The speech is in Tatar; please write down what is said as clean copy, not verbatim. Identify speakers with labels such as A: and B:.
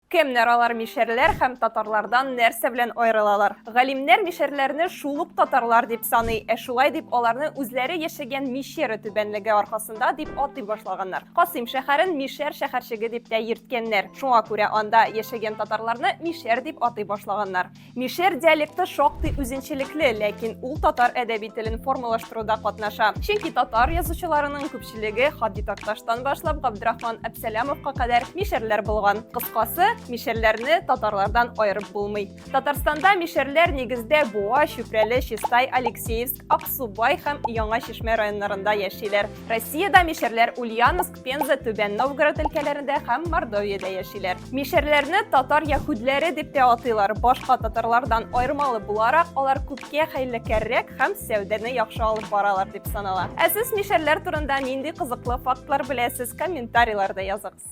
A: Кемнәр алар мишәрләр һәм татарлардан нәрсә белән аерылалар? Галимнәр мишәрләрне шул ук татарлар дип саный, ә шулай дип аларны үзләре яшәгән Мещера түбәнлеге аркасында дип атый башлаганнар. Касыйм шәһәрен Мишәр шәһәрчеге дип тә йөрткәннәр. Шуңа күрә анда яшәгән татарларны мишәр дип атый башлаганнар. Мишәр диалекты шактый үзенчәлекле, ләкин ул татар әдәби телен формалаштыруда катнаша. Чөнки татар язучыларының күпчелеге Һади Такташтан башлап Габдрахман Әбсәләмовка кадәр мишәрләр булган. Кыскасы, мишәрләрне татарлардан аерып булмый. Татарстанда мишәрләр нигездә Буа, Чүпрәле, Чистай, Алексеевск, Аксубай һәм Яңа Чишмә районнарында яшиләр. Россиядә мишәрләр Ульяновск, Пенза, Түбән Новгород өлкәләрендә һәм Мордовиядә яшиләр. Мишәрләрне татар яһүдләре дип тә атыйлар. Башка татарлардан аермалы буларак, алар күпкә хәйләкәррәк һәм сәүдәне яхшы алып баралар дип санала. Ә сез мишәрләр турында нинди кызыклы фактлар беләсез? Комментарийларда языгыз.